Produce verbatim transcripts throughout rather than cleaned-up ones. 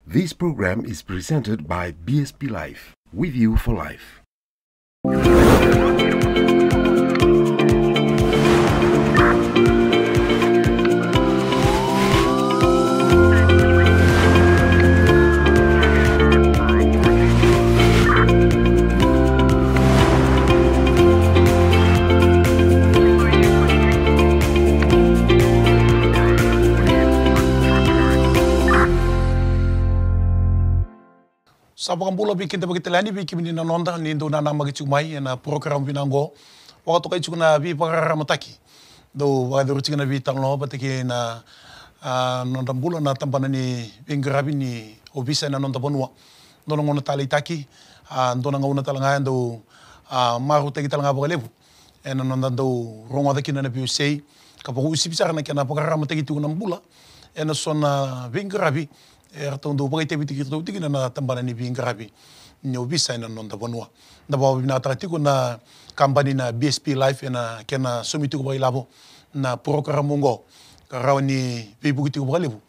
This program is presented by B S P Life, with you for life. Sa vakabula vei keda vakaitalani, vei kemuni na noda, ni dou nanamaki tiko mai ena porokaramu vinaka oqo. Vakatokai tiko na veivakararamataki dau vakayacori tiko na veitalanoa vata kei na, a, nodra bula na tabana ni veiqaravi ni ovisa ena noda vanua. Dua na gauna taleitaki, a, dua na gauna tale ga e dau, a, marautaki tale ga vakalevu ena noda dau rogoca kina na veiwasei, ka vakauasivi sara na kena vakararamataki tiko na bula ena so na veiqaravi e ratou dau vakaitavitaki iratou tiko kina na tabana ni veiqaravi ni ovisa ena noda vanua. Da vakavinavinakataka tiko na kabani na B S P Life ena kena saumi tiko vakailavo na porokaramu oqo, ka rawa ni veivuke tiko vakalevu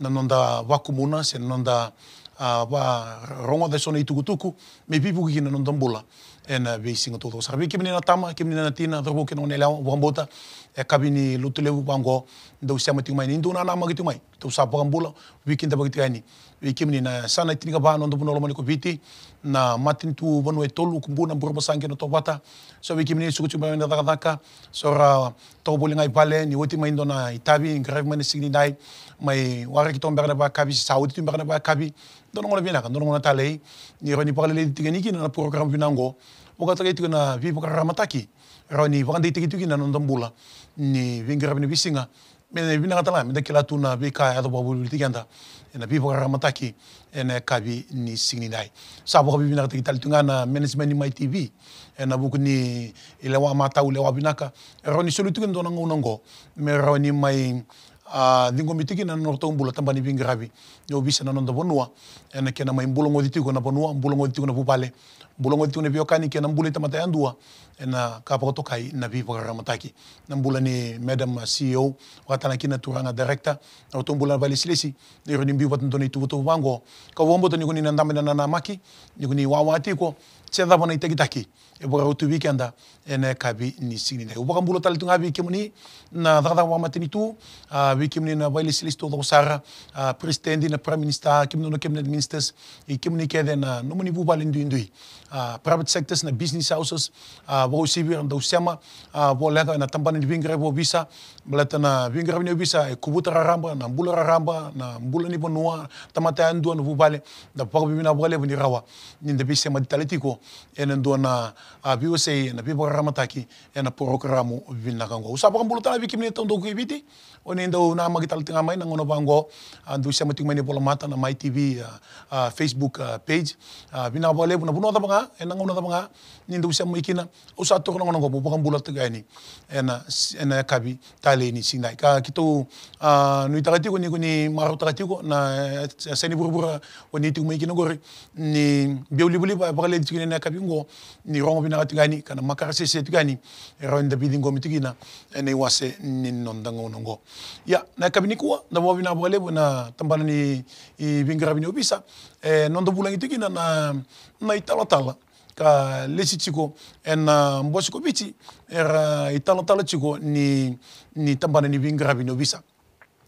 na noda vakumuna se na noda, a, varogoca eso na itukutuku me veivuke kina na noda bula ena veisiga taucoko sara. Vei kemuni na tama, kemuni na tina, cauravou kei na goneyalewa, vakabauta e yakavi ni Lotulevu vaqo dou sema tiko mai, ni dou nanamaki tiko mai. Dou sa vakabula, veikidavaki tiko yani vei kemuni na yasana e tinikava na noda vanua lomani ko Viti, na matanitu vanua e tolu, Kubuna, Burebasaga kei Natovata. So vei kemuni suka tiko mai na cakacaka, so ra toka voli ga i vale, ni oti mai dua na itavi, ni qaravi mai na siga nidai, mai waraki toka beka na vakayakavi, sa oti tu beka na vakayakavi. Dua na gauna vinaka, dua na gauna talei, ni rawa ni vakaleleci tiko yani kina na porokaramu vinaka oqo. Vakatokai tiko na veivakararamataki rawa ni vakadeitaki tiko kina na noda bula ni veiqaravi ni veisiga. Me vinaka tale ga meda kila tu na veika e yaco vakavolivoliti keda ena veivakararamataki ena yakavi ni siga nidai. Sa vakavinavinakataki tale tu ga na management ni Mai T V ena vuku ni lewa matau, lewa vinaka e rawa ni soli tu kina dua na gauna oqo me rawa ni mai, a, ciqomi tiko kina na nodratou bula tabana ni veiqaravi ni ovisa na noda vanua, ena kena mai bulagoci tiko na vanua, bulagoci tiko na vuvale, bulagoci tiko na veiwekani kei na bula ni tamata yadua, ena ka vakatokai na veivakararamataki. Na bula ni Madam, a, C E O, vaka tale ga kina na turaga director, na nodratou bula na vakailesilesi, ni rawa ni biu vata dua na ituvatuva vaqo. Kau vakabauta ni ko ni na dabe na nanamaki, ni ko ni wawa tiko se cava na itakitaki e vakarau tu vei keda ena yakavi ni siga nidai. Au vakabula tale tu ga vei kemuni na cakacaka vakamatanitu, a, vei kemuni na vakailesilesi taucoko sara, a, peresitedi, na prime minister, kemuni na cabinet ministers, i kemuni kece na nomuni vuvale duidui, a, private sectors, na business houses, a, vakauasivi ira dau sema, a, voleka ena tabana ni veiqaravi ovisa, baleta na veiqaravi ni ovisa e kovuta raraba na bula raraba, na bula ni vanua, tamata yadua, na vuvale. Da vakavinavinaka vakalevu ni rawa ni da veisemati tale tiko ena dua na, a, veiwasei ena veivakararamataki ena porokaramu vinaka oqo. Au sa vakabula tale vei kemuni na taudaku e Viti, o ni dau nanamaki tale tiko ga mai na gauna vaqo, a, dau sema tiko mai na ivolamata na Mai T V, a, a, Facebook, a, page. A, vinaka vakalevu na vanua cava ga, ena gauna cava ga ni dau sema mai kina. Au sa taura na gauna oqo meu vakabula tiko yani ena, ena yakavi talei ni siga nidai. Ka keitou, a, nuitaka tiko ni ko ni marautaka tiko na, e, yasa ni vuravura o ni tiko mai kina oqori, ni biau livaliva e vakaleci tiko ena yakavi oqo, ni rogo vinaka tiko yani ka na makare sese tiko yani, e rawa ni da veiciqomi tiko kina ena iwase ni noda gauna oqo. Ia, na yakavi nikua, da vakavinavinaka vakalevu na tabana ni, i, veiqaravi ni ovisa, e, noda vulagi tiko kina na, na italatala ka lesi tiko ena, a, Bose ko Viti, era italatala tiko ni, ni tabana ni veiqaravi ni ovisa.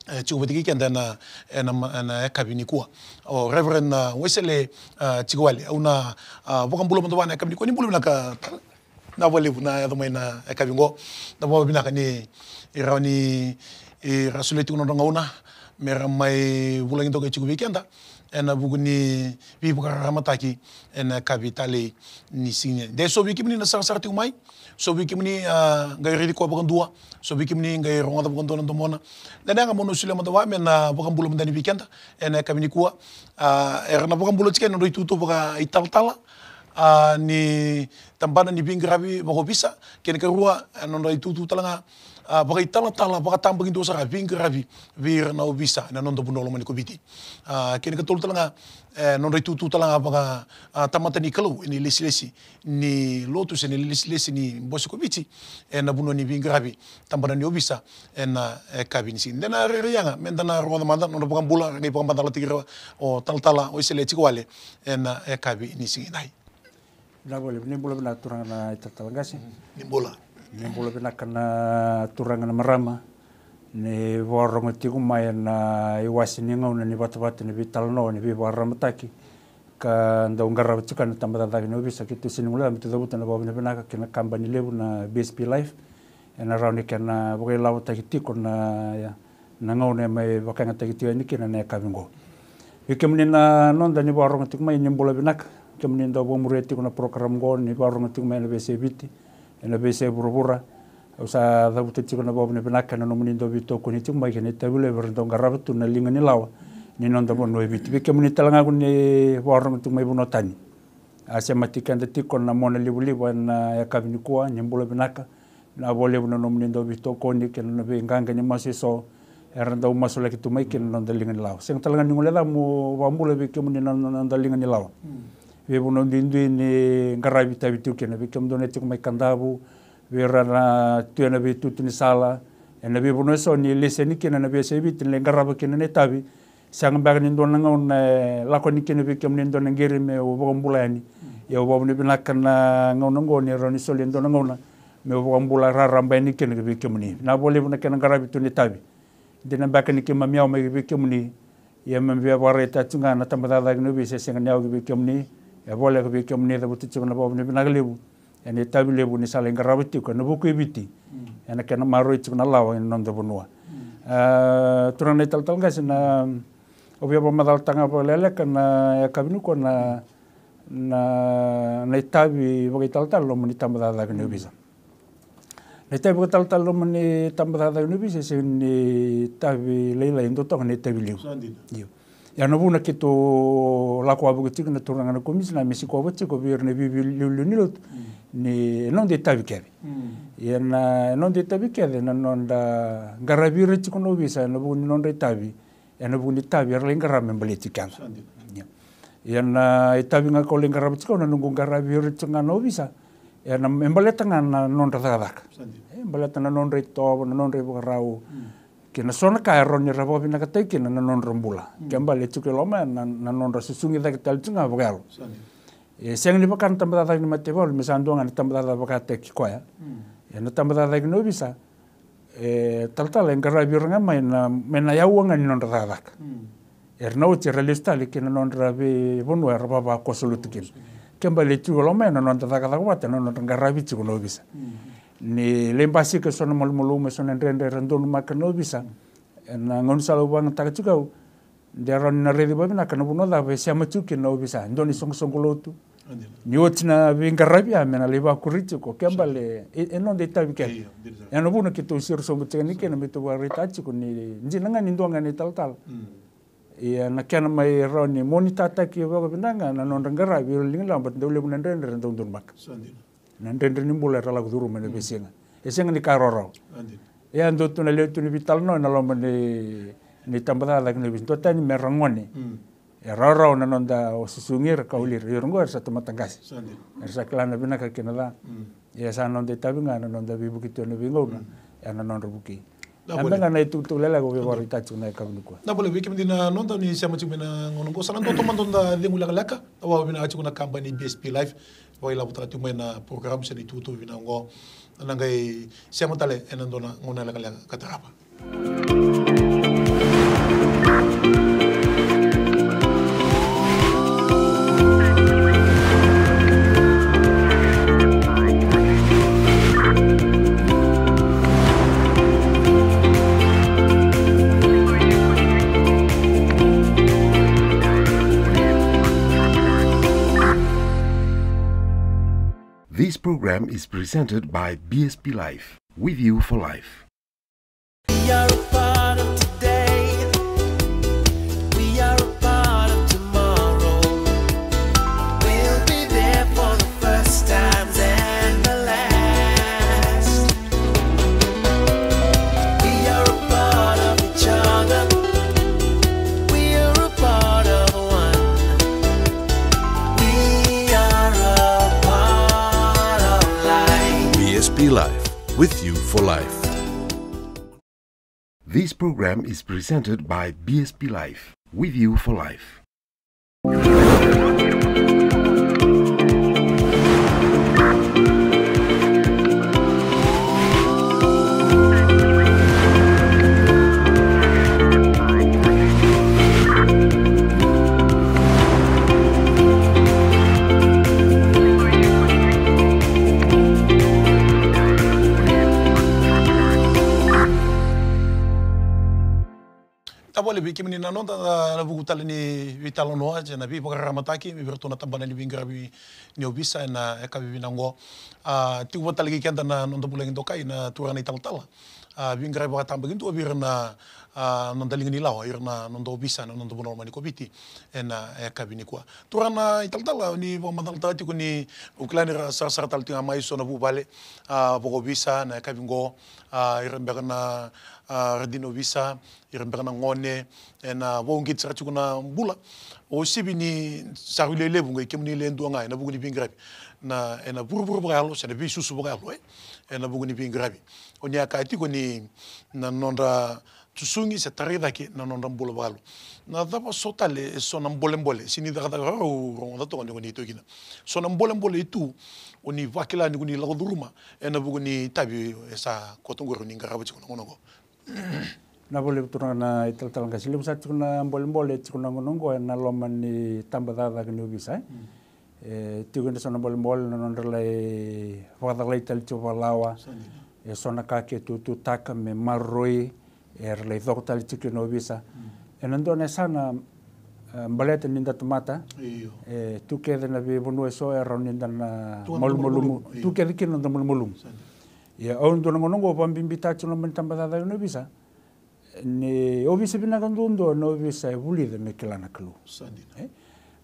E, tiko vata kei keda ena, ena, ena yakavi nikua o Reverend, a, Wesele, a, Tikawale. Au na, a, vakabula mada vua na yakavi nikua, ni bula vinaka tale. Vinaka vakalevu na yaco mai na yakavi oqo. Da vakavinavinaka ni rawa ni, e, ra solia tiko na nodra gauna me ra mai vulagi dokai tiko vei keda ena vuku ni veivakararamataki ena yakavi talei ni siga nidai. De so vei kemuni na sarasara tiko mai, so vei kemuni, a, qai raici koya vakadua, so vei kemuni qai rogoca vakadua na domona. Na yaga mo na solia mada vua me na vakabula mada yani vei keda ena yakavi nikua. A, era na vakabula tiko ena nodra itutu vakaitalatala. a, ni tabana ni veiqaravi vakaovisa. Kena ikarua, e, nodra itutu tale ga, a, vakaitalatala vakatabakidua sara veiqaravi vei ira na ovisa ena noda vanua lomani ko Viti. A, kena ikatolu tale ga, e, nodra itutu tale ga vaka, a, tamata ni Kalou ena ilesilesi ni lotu se na ilesilesi ni bose ko Viti ena vanua ni veiqaravi tabana ni ovisa ena, e, yakavi ni siga. De na rairai yaga meda na rogoca mada na nodra vakabula, qai vakamacalataki ira o talatala o Isele Tikawale ena, e, yakavi ni siga edai. Vinaka vakalevu, ni bula vinaka turaga na italatala qase. Ni bula. Ni bula vinaka na turaga na marama. Ni vakarorogo tiko mai ena iwase ni gauna ni vatavata ni veitalanoa ni veivakararamataki ka dau qarava tiko na tabacakacaka ni ovisa, keitou sega ni guileca me tou cavuta na vakavinavinaka kei na kabani levu na B S P Life ena rawa ni kena vakailavotaki tiko na, na gauna e mai vakayagataki tiko yani kina na yakavi oqo. Vei kemuni na noda ni vakarorogo tiko mai, ni bula vinaka. Kemuni dau vakamuria tiko na program oqo, ni vakarorogo tiko mai ena veiyasai Viti, ena veiyasai vuravura. Au sa cavuta tiko na vakavinavinaka ena nomuni dau veitokoni tiko mai kei na itavi levu era dau qarava tu na liga ni lawa ni noda vanua e Viti. Vei kemuni tale ga ko ni vakarorogo tiko mai vanua tani, a semati keda tiko na monalivaliva ena yakavi nikua, ni bula vinaka. Vinaka vakalevu na nomuni dau veitokoni kei na veiqaqa ni masu eso era dau masulaki tu mai kina na noda liga ni lawa. Sega tale ga ni guileca, meu vakabula vei kemuni na, na noda liga ni lawa. Veivanua duidui ni qaravi itavi tiko kina, vei kemudou na tiko mai Kadavu, vei ira na tu ena veitutu ni sala, ena veivanua eso ni lesi yani kina na veiyasai Viti ni lai qarava kina na itavi. Sega beka ni dua na gauna e lako yani kina vei kemuni e dua na qiri meu vakabula yani. Ia au vakavinavinaka na gauna oqo ni rawa ni soli e dua na gauna meu vakabula raraba yani kina ki vei kemuni. Vinaka vakalevu na kena qaravi tu na itavi. Dina beka ni keimami yawa mai ki vei kemuni, ia me via vakaraitaka tu ga na tabacakacaka ni ovisa e sega ni yawa ki vei kemuni. E voleka vei kemuni, cavuta tiko na vakavinavinaka levu ena itavi levu ni sa lai qarava tiko ena vuku i Viti, ena kena maroroi tiko na lawa ena noda vanua. A, turaga na italatala qase, na, au via vakamacalataka ga vakalekaleka na yakavi nikua na, na, na itavi vakaitalatala loma ni tabacakacaka ni ovisa. Na itavi vakaitalatala loma ni tabacakacaka ni ovisa e sega ni itavi lailai, e dua toka na itavi levu. Io. Ia na vuna keitou lako wavoki tiko na turaga na komisina me sikova tiko vei ira na veiveiliuliu ni lotu ni e noda itavi kece. Ia na, e noda itavi kece na noda qaravi ira tiko na ovisa ena vuku ni nodra itavi, ena vuku ni itavi era lai qarava me baleti keda. Ia na itavi ga kau lai qarava tiko, na noqu qaravi ira tiko ga na ovisa, ena, e baleta ga na nodra cakacaka. E baleta na nodra itovo, na nodra ivakarau. Kei na so na ka e rawa ni ra vakavinakataki kina na nodra bula. Ke bale e tiko e loma ya na, na nodra susugi cake tale tiko ga vakayalo. E sega ni vaka na tabacakacaka ni mataivalu me sa dua ga na tabacakacaka vakataki koya. Ia na tabacakacaka ni ovisa, e talatala, e qaravi ira ga mai na, mai na yaua ga ni nodra cakacaka. Era na oti era lesu tale ki na nodra veivanua era vavakoso lotu kina. Ke bale e tiko e loma ya na noda cakacaka vata, na nodra qaravi tiko na ovisa. Ni lai basika eso na malumalumu, eso na dredre era donumaka na ovisa. Ena gaunisala au vakayagataka tiko au, de rawa ni na raici vakavinaka na vanua cava e sema tiko kina na ovisa. E dua na isoqosoqo lotu. Ni oti na veiqaravi ya me na lai vakuri tiko. Ke bale e, e noda itavi kece. Ena vuna keitou siro sobu tiko yani kina me tou vakaraitaka tiko ni dina ga ni dua ga na italatala. Ia na kena mai rawa ni monitataki vakavinaka ga na nodra qaravi ira liga ni lawa, baleta dau levu na dredre era dau donumaka. Na dredre ni bula era lako curuma ena veisiga. E sega ni ka rawarawa. Ia dua tu na lewe tu ni veitalanoa ena loma ni, ni tabacakacaka ni ovisa, dua tani me ra gone. E rawarawa na noda o susugi ira, ka wili ira, ira oqo era sa tamata qase. Era sa kila na vinaka kei na ca. Ia sa noda itavi ga na noda veivuke tu ena veigauna, ena nodra vukei. Eda ga na itukutuku lekaleka au via vakaraitaka tiko na yakavi nikua. Na vale vei kemuni na noda ni sema tiko mai na gauna oqo, sa na dua toka mada noda cegu lekaleka. Au vakavinavinaka tiko na kabani B S P Life vakailavotaka tiko mai na program se na itukutuku vinaka oqo. Na qai sema tale ena dua na gauna lekaleka ka tarava. This program is presented by B S P Life, with you for life. We are a part of today. We are a part of tomorrow. We'll be there for Be Life, with you for life. This program is presented by B S P Life, with you for life. Tavole vei kemuni na noda, na vuku tale ni veitalanoa se na veivakararamataki me vei iratou na tabana ni veiqaravi ni ovisa ena yakavi vinaka oqo. A, tiko vata tale kei keda na noda vulagi dokai na turaga na italatala. A, veiqaravi vakatabakidua vei ira na, a, noda liga ni lawa, ira na noda ovisa na noda vanua lomani ko Viti ena yakavi nikua. Turaga na italatala, ni vakamacalataka tiko ni, au kila ni ra sarasara tale tiko ga mai so na vuvale, a, vakaovisa na yakavi oqo, a, ira beka na, a, radini ovisa, ira beka na gone, ena vakauqeti sara tiko na bula. O sivi ni sa rui lewe levu qai kemuni lewe dua ga ena vuku ni veiqaravi. Na, ena vuravura vakayalo, se na veisusu vakayalo, e? Ena vuku ni veiqaravi. O ni a kaya tiko ni na nodra tusugi se tarai cake na nodra bula vakayalo. Na cava so tale e so na bolebole, se ni cakacaka rau rogoca toka ni ko ni tu kina. So na bolebole e tu, o ni vakila ni ko ni lako curuma, ena vuku ni itavi e sa koto qori ni qarava tiko na gauna oqo. Na vole turaga na italatala qase, levu sa tiko na bolebole, tiko na gauna oqo ena loma ni tabacakacaka ni ovisa, e? Mm. E tiko kina so na bolebole na nodra lai vakacalai tale tiko vakalawa. Sa dina. E so na ka ke tututaka me maroroi, era lai coko tale tiko kina ovisa. Mm. Ena dua na yasana, e, baleta ni da tamata. Io. E tu kece na veivanua e so e rawa ni da na malumalumu. Io. Tu kece kina na noda malumalumu. Sa dina. Ia, au dua na gauna oqo vakabibitaka tiko na loma ni tabacakacaka ni ovisa. Ni ovisa vinaka duadua na ovisa e vulica me kila na Kalou. Sa dina. E?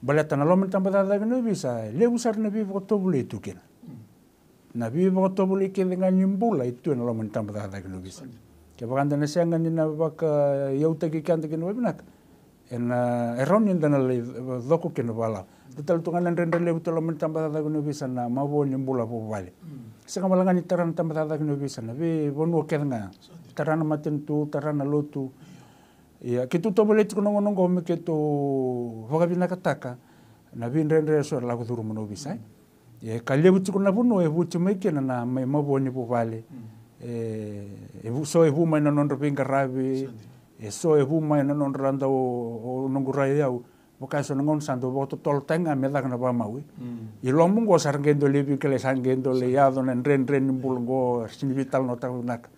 Baleta na loma ni tabacakacaka ni ovisa, e levu sara na veivakatovolei tu kina. Mm. Na veivakatovolei kece ga ni bula e tu ena loma ni tabacakacaka ni ovisa. Sa dina. Kevaka da na sega ni na vakaiyautaki keda kina vakavinaka, ena, e rawa ni da na lai coko kina vakalawa. Da tale tu ga na dredre levu tu e loma ni tabacakacaka ni ovisa na mavoa ni bula vakavuvale. Mm. Sega wale ga ni tara na tabacakacaka ni ovisa na veivanua kece ga. Sa dina. Tara na matanitu, tara na lotu. Io. Ia, keitou tovolea tiko na gauna oqo me keitou vakavinakataka na veidredre e so e lako curuma na ovisa, e? Mm. E ka levu tiko na vanua e vuci mai kina na mai mavoa ni vuvale. Mm. E, e vu-, so e vu mai na nodra veiqaravi. Sa dina. E so e vu mai na nodra dau, o, o noqu rai au. Vaka e so na gauna sa dau vakatotolo tale ga me caka na vakamau, e. Mm. I loma oqo sa ra qai dau lai veikilai, sa qai dau lai yaco na dredre ni bula oqo, ra sega ni veitalanoataka vinaka.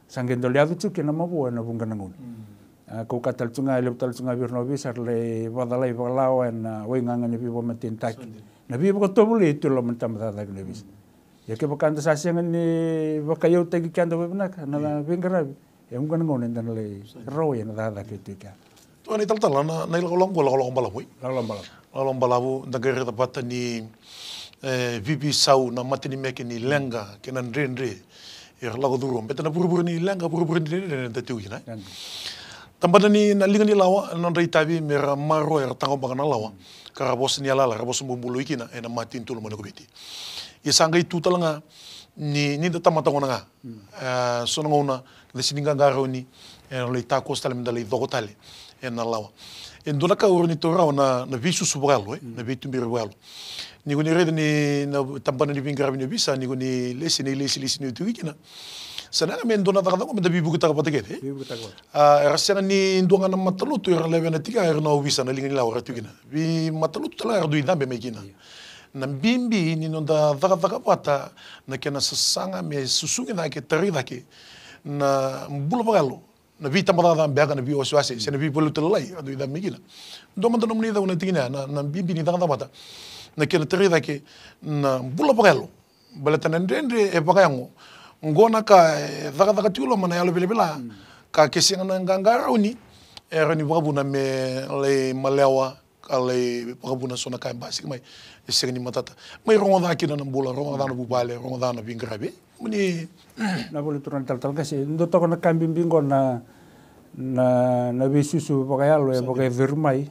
Sa qai dau lai yaco tiko kina na mavoa ena vuqa na gauna. Mm. A, kau kaya tale tu ga, e levu tale tu ga vei ira na ovisa era lai vakacalai vakalawa ena waigaga ni veivakamatenitaki. Sa dina. Na veivakatovolei e tu e loma ni tabacakacaka ni ovisa. Mm. Ia kevaka da sa sega ni vakaiyautaki keda vakavinaka na, io, veiqaravi, e vuqa na gauna eda na lai, sa dina, rawai ena cakacaka e tu kea. Turaga na italatala, na, na ilakolako oqo, lakolako balavu, e? Lakolako balavu. Lakolako balavu, da qai raica vata ni, e, veiveisau na matanimeke ni leqa kei na dredre era lako curuma. Baleta na vuravura ni leqa, vuravura ni dredre eda tiko kina, e? Leqa. Tabana ni, na liga ni lawa, na nodra itavi me ra maroroya, era taqomaka na lawa. Ka ra vosa ni yalayala, ra vosa bubului kina ena matanitu lomani ko Viti. Ia sa qai tu tale ga ni, ni da tamata gona ga. Mm. E, so na gauna da sega ni qaqarauni, e, na lai takoso tale me da lai coko tale ena lawa. E dua na ka au rawa ni taura rawa na, na veisusu vakayalo, e, mm, na veituberi vakayalo. Ni ko ni raica ni na tabana ni veiqaravi ni ovisa, ni ko ni lesi, ni lesi, lesi ni tiko kina. Sa na yaga me dua na cakacaka me da veivuketaka vata kece, e? Veivuketaka vata. A, era sega ni dua ga na matalotu era lewena tiko, era na ovisa na liga ni lawa era tiko kina. Veimatalotu tale ga era dui cabe mai kina. Io. Na bibi ni noda cakacaka vata, na kena sasaga me susugi cake, tarai cake na bula vakayalo, na veitabacakacaka beka, na veiwasewase, se na veivaluta lalai, a dui cabe mai kina. Dua mada nomuni cau na tikina ya, na, na bibi ni cakacaka vata, na kena tarai cake na bula vakayalo. Baleta na dredre e vakayago. Oqo na ka e cakacaka tiko loma na yalo velavela. Mm. Ka ke sega na qaqarauni, e rawa ni vakavuna me lai malewa, ka lai vakavuna so na ka e basika mai, e sega ni matata. Mai rogoca kina na bula, rogoca na vuvale, rogoca na veiqaravi. Mani. Na vuli turaga na talatala qase, dua toka na ka bibi qo na, na, na veisusu vakayalo e, sa dina, vakayacori mai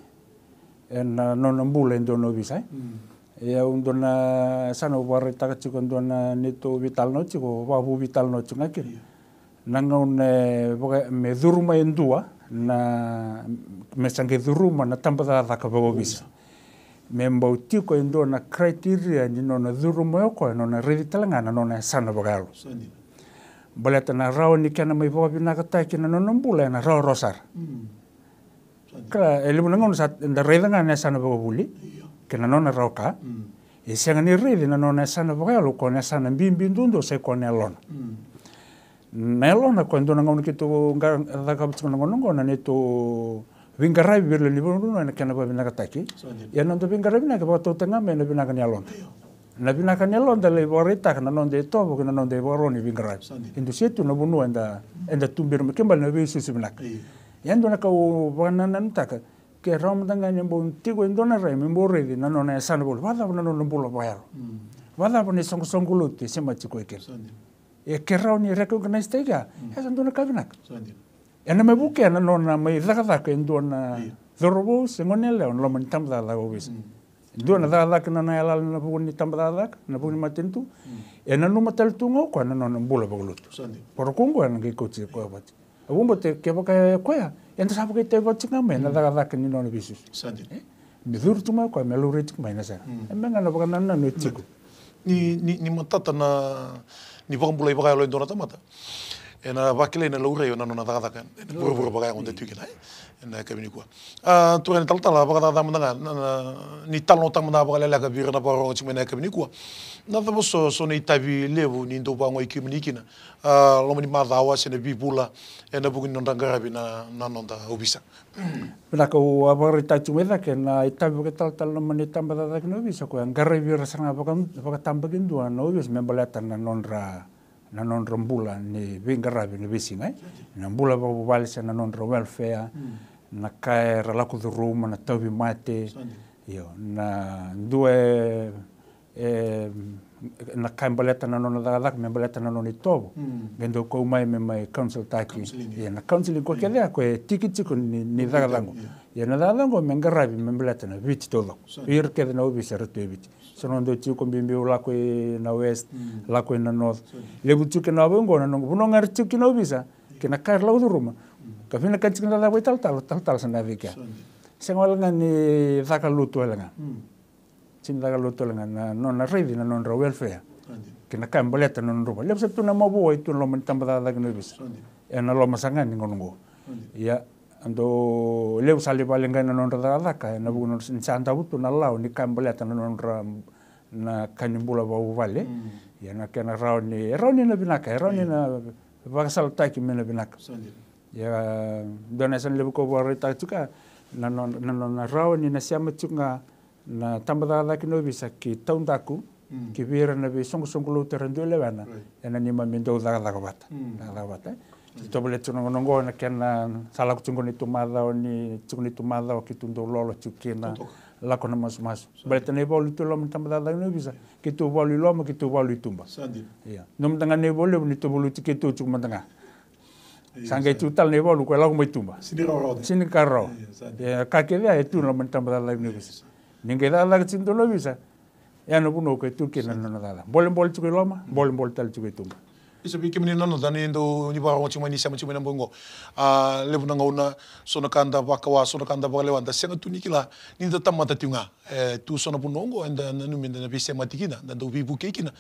ena nona bula e dua na ovisa, e? Mm. E au dua na yasana au vakaraitaka tiko e dua na neitou veitalanoa tiko, vakavu veitalanoa tiko ga kina. Na gauna e vaka me curu mai e dua na, me sa qai curuma na tabacakacaka vakaovisa, me bau tiko e dua na criteria ni nona curu mai o koya, nona raici tale ga na nona yasana vakayalo. Baleta na rawa ni kena mai vakavinakataki na nona bula ena rawarawa sara. Ka e levu na gauna sa da raica ga na yasana vakavuli kei na nona rawa ka. E sega ni raici na nona yasana vakayalo, ko na yasana bibi duadua sa i koya na yalona. Na yalona ko e dua na gauna keitou cakava tiko na gauna oqo na neitou veiqaravi vei ira na lewe ni vanua ena kena vakavinakataki. Ia na noda veiqaravi vinaka e vakatautaki ga mai na vinaka ni yaloda. Na vinaka ni yaloda e lai vakaraitaka na noda itovo kei na noda ivakaro ni veiqaravi. E dusia tu na vanua eda, eda tuberi mai, kena ibalebale na veisusu vinaka. Ia e dua na ka au vakanananutaka, ke rawa mada ga ni bau tiko e dua na rai me bau raici na nona yasana vakayalo, vakacava na nona bula vakayalo, vakacava na isoqosoqo lotu e semati koya kina. E ke rawa ni recognize-taki ya, e sa dua na ka vinaka. Ena mai vukea na nona mai cakacaka e dua na cauravou se goneyalewa ena loma ni tabacakacaka vakaovisa. Dua na cakacaka na nona yalayala ena vuku ni tabacakacaka, ena vuku ni matanitu. E nanuma tale tu ga o koya na nona bula vakalotu. Vakarogo oqo ena qai kauti koya vata. Au vakabauta kevaka e koya, eda sa vakaitavi vata tiko ga mai na cakacaka ni nona veisusu. Me curu tiko mai o koya me laurai tiko mai na sega. E me ga na vakanananu e tiko. Ni, ni, ni matata na, ni vakabulai vakayalo e dua na tamata. Ena vakilai na laurai o na nona cakacaka ena vuravura vakayago da tiko kina, e? Ena yakavi nikua. A, turaga na talatala, vakacacana mada ga, na, na, ni talanoataka mada ga vakaleleka vei ira na vakarorogo tiko mai ena yakavi nikua. Na cava so, so na itavi levu ni dau vagoi kemuni kina, a, loma ni macawa se na veivula, ena vuku ni nodra qaravi na, na noda ovisa? Vinaka, au a vakaraitaka tiko mai cake na itavi vakaitalatala loma ni tabacakacaka ni ovisa, ko e qaravi ira sara ga vaka, vakatabakidua na ovisa me baleta na nodra, na nodra bula ni veiqaravi na veisiga, e? Na bula vakavuvale se na nodra welfare, na ka era lako curuma, na tauvimate. Io, na dua e, e, na ka e baleta na nona cakacaka, me baleta na nona itovo. Qai dau kau mai me mai counseltaki. Ia na counselling ko kece ya ko e tiki tiko ni, ni cakacaka qo. Ia na cakacaka qo me qaravi me baleta na Viti taucoko. Ira kece na ovisa era tu e Viti. So na noda tiko bibi, au lako i na West, lako i na North. Levu tiko kina na vei qo na noqu vanua ga era tiko kina ovisa, kei na ka era lako curuma. Ka vinakati tiko na cakacaka vakaitalatala, talatala sa na vei kea. Sega wale ga ni caka lotu wale ga. Sega ni caka lotu wale ga, na nona raici na nodra welfare. Kei na ka e baleta na nodra bula. Levu sa tu na mavoa e tu na loma ni tabacakacaka ni ovisa. Ena loma sara ga ni gauna qo. Ia, a dau levu sa lai vakaleqai na nodra cakacaka ena vuku ni sa davo tu na lawa ni ka e baleta na nodra, na ka ni bula vakavuvale. Ia na kena rawa ni, e rawa ni na vinaka, e rawa ni na vakasalataki me na vinaka. Ia dua na yasana levu kau vakaraitaka tiko ya, na nona, na nona rawa ni na sema tiko ga na tabacakacaka ni ovisa ki taudaku, ki vei ira na veisoqosoqo lotu era dui lewena ena neimami dau cakacaka vata. Cakacaka vata, e? Keitou vale tiko na gauna oqo, na kena sa lako tiko na neitou macawa ni, tiko na neitou macawa keitou dau lolo tiko kina, lako na masumasu. Baleta na ivalu e tu e loma ni tabacakacaka ni ovisa, keitou valu i loma, keitou valu i tuba. Ia, nanuma mada ga na ivalu levu ni tu valu tiko, keitou tiko mada ga. Sa qai tiko tale na ivalu ko e lako mai tuba. Sega ni ka rawa. Ia, ka kece ya e tu na loma ni tabacakacaka ni ovisa. Ni qai cakacaka tiko dua na ovisa, ya na vanua ko e tu kina na nona cakacaka. Bolebole tiko i loma, bolebole tale tiko i tuba. Isa, vei kemuni na noda, ni dau, ni vakarorogo tiko mai, ni sema tiko mai na bogi qo. A, levu na gauna, so na ka da vakawa, so na ka da vakalewa, da sega tu ni kila ni da tamata tiko ga. E tu so na vanua oqo eda nanumi eda na veisemati kina, da dau veivukei kina.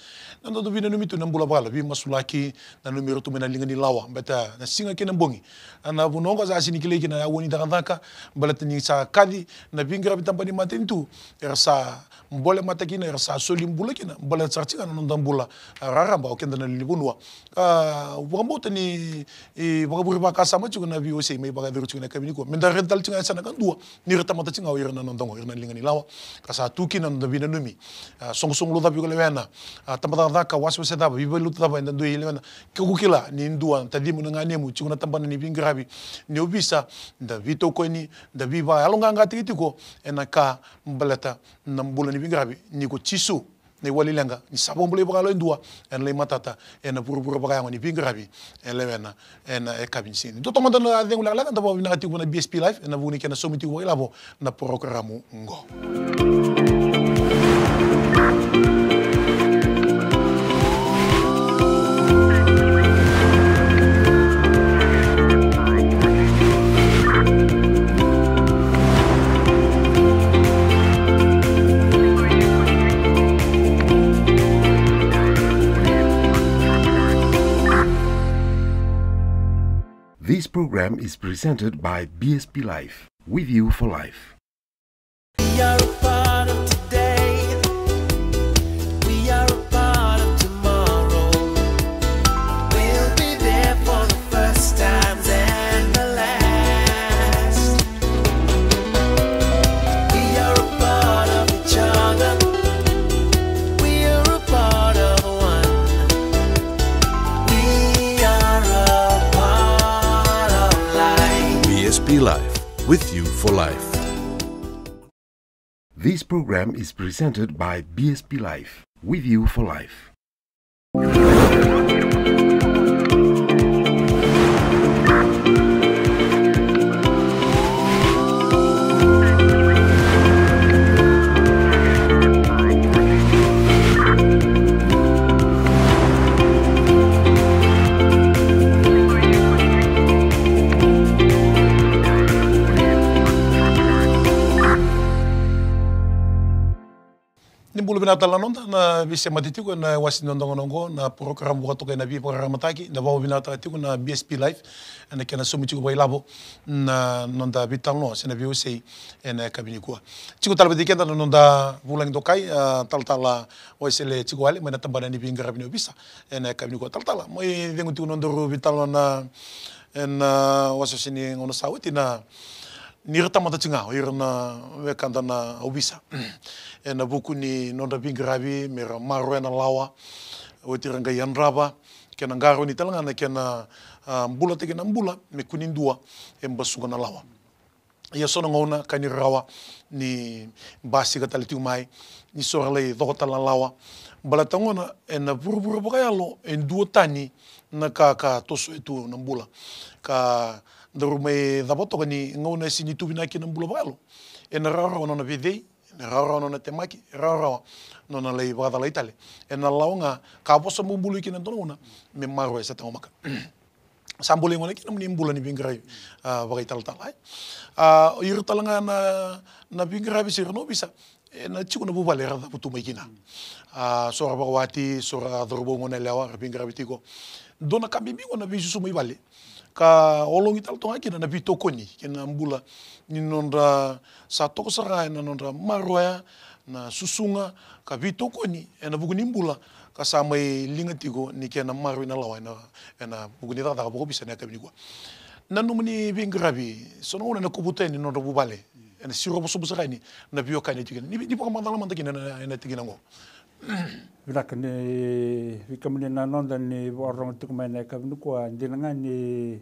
Na noda dau veinanumi tu na bula vakayalo, veimasulaki, nanumi ira tu mai na liga ni lawa, baleta na siga kei na bogi. A, na vanua oqo sa sega ni kilai kina na aua ni cakacaka, baleta ni sa kaci na veiqaravi tabana ni matanitu, era sa bole mata kina, era sa soli bula kina, baleta sara tiko ga na noda bula, a, raraba o keda na lewe ni vanua. A, au vakabauta ni, e, vakavure vakasama tiko na V O C mai vakayacori tiko na yakavi nikua. Meda raica tale tiko ga e yasana kadua ni ra tamata tiko ga o ira na noda oqo, ira na liga ni lawa. Ka sa tu kina na noda veinanumi. A, soqosoqo lotu cava iko lewena, a, tabacakacaka, wasewase cava, veivalenilotu cava eda dui lewena. Ke ko kila ni dua na tacimu, na ganemu tiko na tabana ni veiqaravi ni ovisa, da veitokoni, da veivakayaloqaqataki tiko ena ka baleta na bula ni veiqaravi, ni ko Jisu na iwali leqa, ni sa vakabulai vakayalo e dua, ena lai matata ena vuravura vakayago ni veiqaravi e lewena ena yakavi ni siga. Dua toka mada na cegu lekaleka, da vakavinavinaka tiko vua na B S P Live ena vuku ni kena saumi tiko vakailavo na porokaramu oqo. This program is presented by B S P Life, with you for life. We are a part of today. We are a part of tomorrow. We'll be there for the first times and the last. We are a part of each other. We are a part of one. We are a part of life. B S P Life, with you for life. This program is presented by B S P Life, with you for life. Ni bula vinaka tale na noda na veisemati tiko ena wase ni noda gauna oqo na program vakatokai na Veivakararamataki, na vakavinavinakataka tiko na B S P Life ena kena saumi tiko vakailavo na noda veitalanoa se na veiwasei ena yakavi nikua. Tiko tale vata kei keda na noda vulagi dokai, a, talatala Waisele Tikoale mai na tabana ni veiqaravi ni ovisa ena yakavi nikua. Talatala, mai cegu tiko na nodaru veitalanoa na ena wasewase ni gauna sa oti na ni ra tamata tiko ga o ira na wekada na ovisa ena vuku ni nodra veiqaravi me ra maroroya na lawa. Oti ra qai yadrava kena qarauni tale ga na kena, a, bulataki na bula me kua ni dua e basuka na lawa. Ia so na gauna ka ni rawa ni basika tale tiko mai, ni so ra lai coko tale na lawa. Baleta gona ena vuravura vakayalo e duatani na ka ka tosoya tu na bula. Ka daru mai cava toka ni gauna e sega ni tu vinaka kina na bula vakayalo, ena rawarawa nona veicei, ena rawarawa nona temaki, ena rawarawa nona lai vakacalai tale ena lawa ga ka vosa bubului kina e dua na gauna me maroroya se taqomaka. Sa bolei gona kina nomuni bula ni veiqaravi, a, vakaitalatala, e. A, o ira tale ga na, na veiqaravi se ira na ovisa, ena tiko na vuvale era cavutu mai kina. A, so ra vakawati, so ra cauravou, goneyalewa, ra veiqaravi tiko. Dua na ka bibi gona na veisusu mai vale ka ologi tale toka ga kina na veitokoni kei na bula ni nodra sa toka sara ga ena nodra maroroya na susuga ka veitokoni ena vuku ni bula ka sa mai liga tiko ni kena maroroi na lawa ena, ena vuku ni cakacaka vakaovisa ena yakavi nikua. Na nomuni veiqaravi, so na gauna ena kovuta yani na nodra vuvale, ena siro vosovoso sara yani na veiwekani e tiko kina. Ni, ni vakamacala mada kina ena, ena tikina oqo. Vinaka ni vei kemuni na noda ni vakarorogo tiko mai ena yakavi nikua, dina ga ni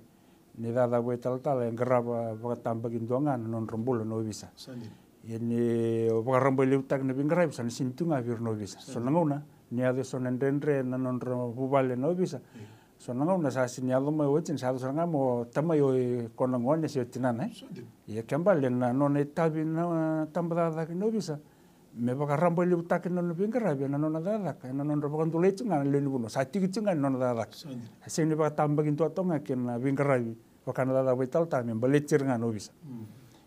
ni cakacaka vakaitalatala e qarava vakatabakidua ga na nodra bula na ovisa. Sa dina. Ia ni o vakarabailevutaki na veiqaravi sa na sega tu ga vei ira na ovisa. Sa dina. So na gauna ni yaco eso na dredre na nodra vuvale na ovisa. Io. So na gauna sa sega ni yaco mai o tinana, sa yaco sara ga mai o tamai, o koya na gone se o tinana, e. Sa dina. Ia ke bale na nona itavi na tabacakacaka ni ovisa me vakarabailevutaki na nona veiqaravi ena nona cakacaka, ena nodra vakadulai tiko ga na lewe ni vanua. Sa tiki tiko ga ni nona cakacaka. Sa dina. A sega ni vakatabakidua toka ga kei na veiqaravi vaka na cakacaka vakaitalatala me baleti ira ga na ovisa. Mm.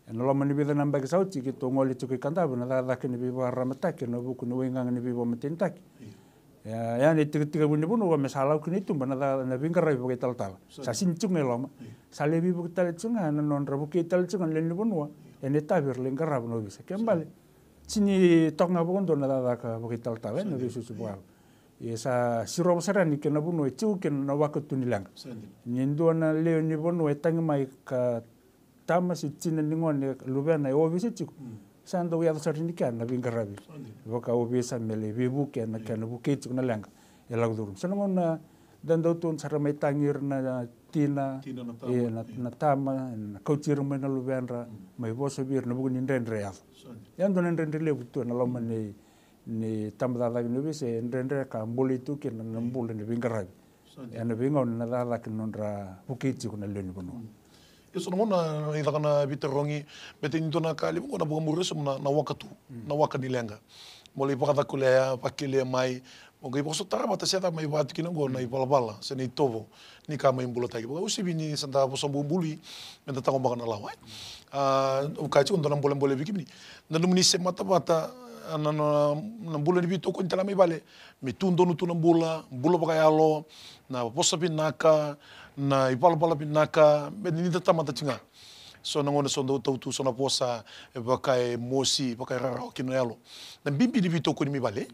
Ena loma ni vica na yabaki sa oti keitou gole tiko i Kadavu ena cakacaka ni veivakararamataki ena vuku ni waigaga ni veivakamatenitaki. Io. Ia, ia na itikotiko vunivanua me sa lako kina i tuba na ca-, na veiqaravi vakaitalatala. Sa dina. Sa sega ni tiko ga i loma. Io. Sa lai veivuke tale tiko ga na nodra vukei tale tiko ga na lewe ni vanua. Io. Ena itavi era lai qarava na ovisa. Ke bale. Sega ni toka ga vakadua na cakacaka vakaitalatala, e, na veisusu vakayalo. Ia sa sirova sara yani kei na vanua e tiko kina na waka tu ni leqa. Ni dua na lewe ni vanua e tagi mai ka tama se tina ni gone, luvena e ovisa tiko. Mm. Sa dau yaco sara ni kea na veiqaravi vakaovisa me lai veivuke ena kena vukei tiko na leqa e lako curuma. So na gauna da dau tu sara mai tagi ira na tina, tina na tama, e, na, io, na tama, na kauti ira mai na luvedra, mm, mai vosa vei ira ena vuku ni dredre e yaco. Sa dina. E dua na dredre levu tu ena loma ni, ni tabacakacaka ni ovisa, e dredre ka bolei tu kina na, na, io, bula ni veiqaravi. Sa dina. Ena veigauna na cakacaka ni nodra vukei tiko na lewe ni vanua. Mm. Ia so na gauna e caka na veitarogi, baleta ni dua na ka levu oqo na vakamuri eso na, na waka tu, mm, na waka ni leqa. Mo lai vakacakulea, vakelea mai, mo qai vakasotara vata se cava mai vaka tu kina oqo na ivalavala se na itovo ni ka mai bulataki. Vakauasivi ni sa da vosa bubului me da taqomaka na lawa, e. A, au kaya tiko dua na bolebole vei kemuni. Na nomuni semata vata na, na, na bula ni veitokoni tale mai vale, me tu donu tu na bula, bula vakayalo, na vosa vinaka, Na ivalavala vinaka me ni da tamata tiko ga. So na gauna so dau tau tu so na vosa e vaka e mosi, vaka e rarawa kina na yalo. Na bibi ni veitokoni mai vale.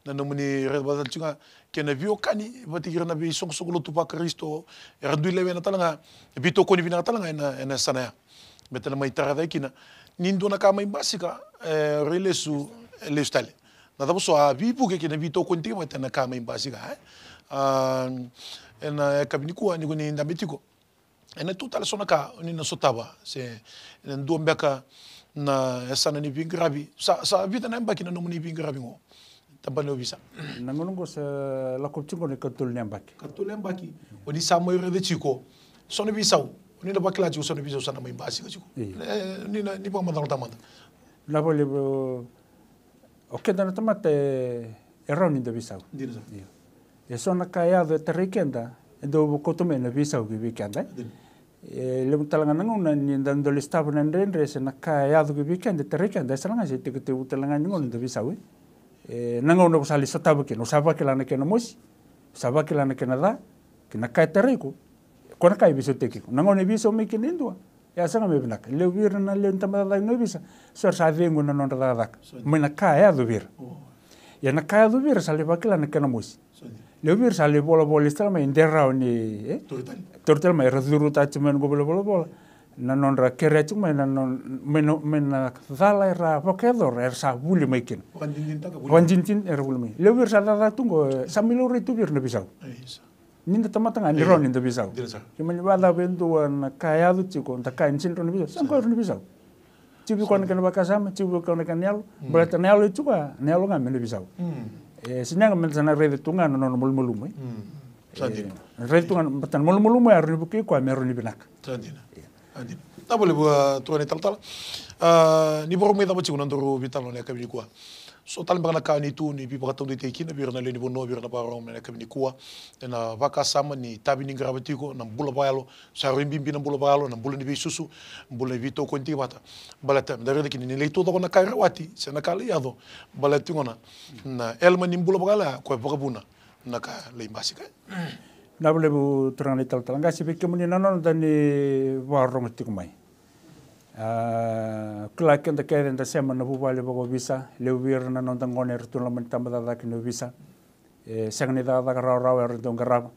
Na nomuni raica vata tiko ga kei na veiwekani vata kei ira na veisoqosoqo lotu vaKarisito, era dui lewena tale ga, veitokoni vinaka tale ga ena, ena yasana ya. Baleta na mai tara cake kina ni dua na ka mai basika, e, rai lesu, e, lesu tale. Na cava so a veivuke kei na veitokoni tiko vata ena ka mai basika, e? A, ena yakavi nikua ni ko ni dabe tiko, ena tu tale so na ka o ni na sotava, se ena dua beka na yasana ni veiqaravi? Sa, sa vica na yabaki na nomuni veiqaravi qo, tabana ni ovisa? Na gauna qo sa lako tiko na ikatolu na yabaki. Ikatolu na yabaki. O ni sa mai raica tiko so na veisau, o ni na vakila tiko so na veisau sa na mai basika tiko. Io. E, ni na, ni vakamacalataka mada. Na vale, o keda na tamata e, e rawa ni da veisau. Dina sara. Io. E so na ka e yaco e tarai keda, e dau vakauta mai na veisau ki vei keda, e. Dina. E levu tale ga na gauna ni da dau lai sotava na dredre se na ka e yaco ki vei keda, e tarai keda, e sala ga se tekitekivu tale ga ni gauna da veisau, e. E, na gauna ko sa lai sotava kina, o sa vakila na kena mosi, o sa vakila na kena ca, kei na ka e tarai iko, ko na ka e veisautaki iko. Na gauna e veisau mai kina e dua, e a sega me vinaka. Levu vei ira na lewe ni tabacakacaka ni ovisa, so era sa cegu na nodra cakacaka. Mai na ka e yaco vei ira. Ia na ka e yaco vei ira sa lai vakila na kena mosi. Levu vei ira sa lai volavola lesu tale mai, de rawa ni, e? Tauri tale mai, era curutaka tiko mai na qovolavolavola na nodra kerea tiko mai na, mai na, mai na cala era vakayacora, era sa vuli mai kina. Vakadinadinataka, vuli. Vakadinadina, era vuli mai. Levu vei ira sa cakacaka tu qo, e, sa mai laurai tu vei ira na veisau. Ni da tamata ga ni rawa ni da veisau. Dina sara. Ke mani vakacava e dua na ka e yaco tiko, da kaya ni sega ni rawa ni veisau. Sa qo rawa ni veisau. Tiko vei koya na kena vakasama, tiko vei koya na kena yalo. Baleta na yalo e tiko, na yalo ga me na veisau. E, sega ni yaga me da sa na raica tu ga na nona malumalumu, e. Sa dina. E, raica tu ga, baleta na malumalumu ya rawa ni vukei koya me rawa ni vinaka. Sa dina. Sa dina. Vinaka vakalevu, a, turaga na italatala. A, ni vakarau mai cava tiko na nodaru veitalanoa ena yakavi nikua. So tale beka na ka ni tu ni veivakataudeitaki kina vei ira na lewe ni vanua, vei ira na vakarorogo ena yakavi nikua, ena vakasama ni itavi ni qarava tiko na bula vakayalo. Sa rui bibi na bula vakayalo, na bula ni veisusu, bula ni veitokoni tiko vata. Baleta me da raica kina ni lai taucoko na ka e rawati se na ka lai yaco. Baleta tiko na, na elema ni bula vakayalo ya, koya e vakavuna na ka lai basika. Vinaka vakalevu turaga na italatala qase, vei kemuni na noda ni vakarorogo tiko mai. A, kila keda kece da sema na vuvale vakaovisa, levu vei ira na noda gone era tu na loma ni tabacakacaka ni ovisa. E sega ni cakacaka rawarawa era dau qarava.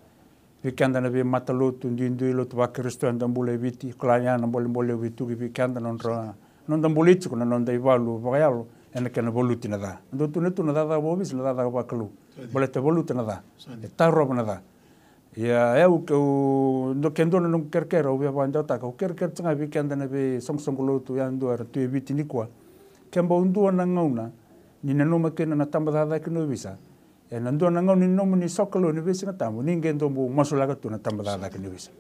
Vei keda na veimatalotu duidui, lotu vaKarisito eda bula e Viti, kila ni ya na bolebole levu e tu ki vei keda, na nodra, noda bolei tiko na noda ivalu vakayalo ena kena valuti na ca. Dau tukuna tu na cakacaka vakaovisa na cakacaka vakalou. Baleta e valuta na ca. E tarova na ca. Ia, e, au, au, dua, ke dua na noqu kerekere au via vakadewataka, au kerekere tiko ga vei keda na veisoqosoqo lotu yadua era tu e Viti nikua. Ke bau dua na gauna ni nanuma kina na tabacakacaka ni ovisa, ena dua na gauna ni nomuni sokalou ni veisigatabu, ni qai dau bau masulaka tu na tabacakacaka ni ovisa.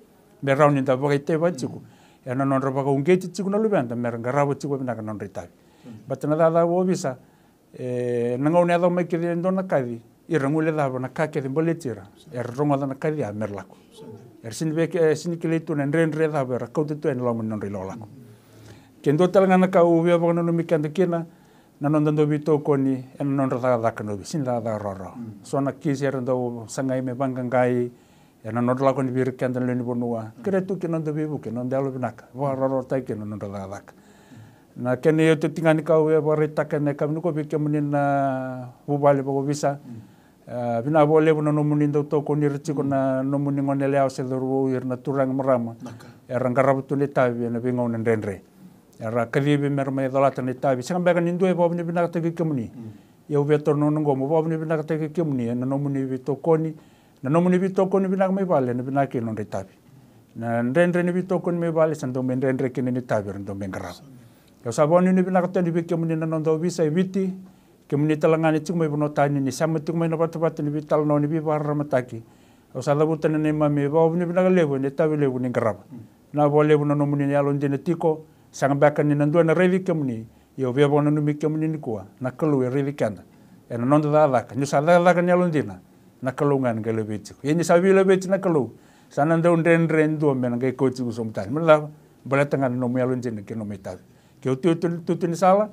Me rawa ni da vakaitavaki tiko ena nodra vakauqeti tiko na luveda me ra qarava tiko vinaka na nodra itavi. Baleta na cakacaka vakaovisa, e, na gauna e yaco mai kece e dua na kaci, ira guilecava na ka kece baleti ira, era rogoca na kaci ya me ra lako. Era sega ni via, e, sega ni kilai tu na dredre cava era kauta tu ena loma ni nodra ilakolako. Ke dua tale ga na ka au via vakananumi keda kina, na noda dau veitokoni ena nodra cakacaka na ovisa, sega ni cakacaka rawarawa. So na kisi era dau sagai me vaqaqai, ena nodra lako yani vei ira keda na lewe ni vanua. Kerea tu kina noda veivuke, noda yalovinaka, vakarawarawataki kina na nodra cakacaka. Na kena iotioti ga ni ka au via vakaraitaka ena yakavi nikua vei kemuni na vuvale vakaovisa. E, vinaka vakalevu na nomuni dau tokoni ira tiko na nomuni gone yalewa se cauravou, ira na turaga, marama. Era qarava tu na itavi ena veigauna dredre. Era kacivi me ra mai colata na itavi. Sega beka ni dua e vakavinavinakataki kemuni. Ia au via taura na gauna oqo meu vakavinavinakataki kemuni ena nomuni veitokoni, na nomuni veitokoni vinaka mai vale, na vinaka kei na nodra itavi. Na dredre ni veitokoni mai vale, sa dau mai dredre kina na itavi era dau mai qarava. Au sa vakanuinui vinaka tu yani vei kemuni na noda ovisa e Viti, kemuni tale ga ni tiko mai vanua tani, ni sema tiko mai na vatavata ni veitalanoa, ni veivakararamataki. Au sa cavuta na neimami vakavinavinaka levu ena itavi levu ni qarava. Vinaka vakalevu na nomuni yalodina tiko, sega beka ni na dua ena raici kemuni, ia au via vakananumi kemuni nikua, na Kalou e raici keda ena noda cakacaka. Niu sa cakacaka ni yalodina, na Kalou ga ena qai laveti iko. Ia ni sa veilaveti na Kalou, sa na dau dredre e dua me na qai kauti iko sobu tani. Me na cava? Baleta ga na nomu yalodina kei na nomu itavi. Ke o tu, tu, tu, tu ni sala,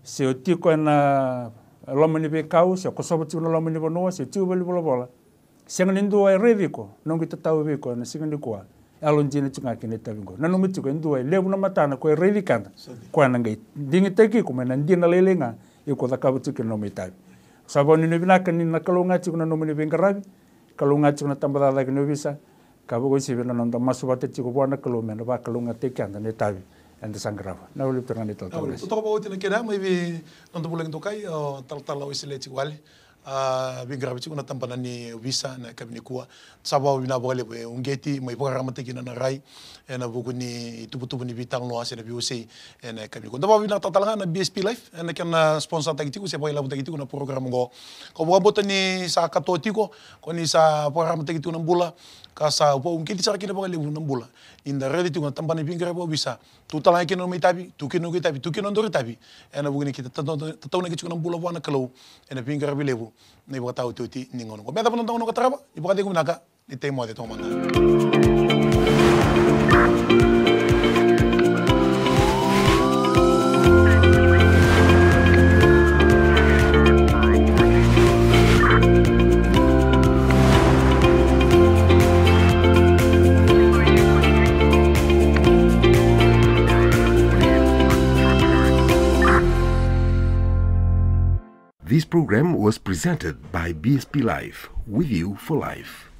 se o tiko ena loma ni veikau, se o kosova tiko na loma ni vanua, se o tiko valenivolavola, Sega ni dua e raici iko, noqu itatau vei iko ena siga nikua. Yalo dina tiko ga kina itavi oqo. Nanuma tiko e dua e levu na matana ko e raici keda. Koya na qai digitaki iko mai na dina lailai ga iko cakava tiko kina na nomu itavi. Sa vakanuinui vinaka ni na Kalou ga tiko na nomuni veiqaravi. Kalou ga tiko na tabacakacaka ni ovisa. Ka vakauasivi na noda masu vata tiko vua na Kalou me na vakalougatataki keda na itavi eda sa qarava. Na vuli turaga ni talatala. Totoka vakaoti na kena mai vei noda vulagi dokai o talatala Wesele tiko wale. A veiqaravi tiko na tabana ni ovisa ena yakavi nikua. Sa vakavinavinaka vakalevu e uqeti mai vakararamataki na rai ena vuku ni tuvatuva ni veitalanoa se na veiwasei ena yakavi nikua. Da vakavinavinaka talatala ga na B S P Life ena kena sponsataki tiko se vakailavotaki tiko na program oqo. Kau vakabauta ni sa katoa tiko, ko ni sa vakararamataki tiko na bula ka sa vakauqeti sara kina vakalevu na bula. Ni da raica tiko na tabana ni veiqaravi vakaovisa. Tu tale ga kina nomu itavi, tu kina noqu itavi, tu kina nodaru itavi. Ena vuku ni keda tataunaki tiko na bula vua na Kalou ena veiqaravi levu na ivakataotioti ni gauna oqo. Me yacova na noda gauna ka tarava, ni vakacegu vinaka, ni tei moce toka mada. This program was presented by B S P Life, with you for life.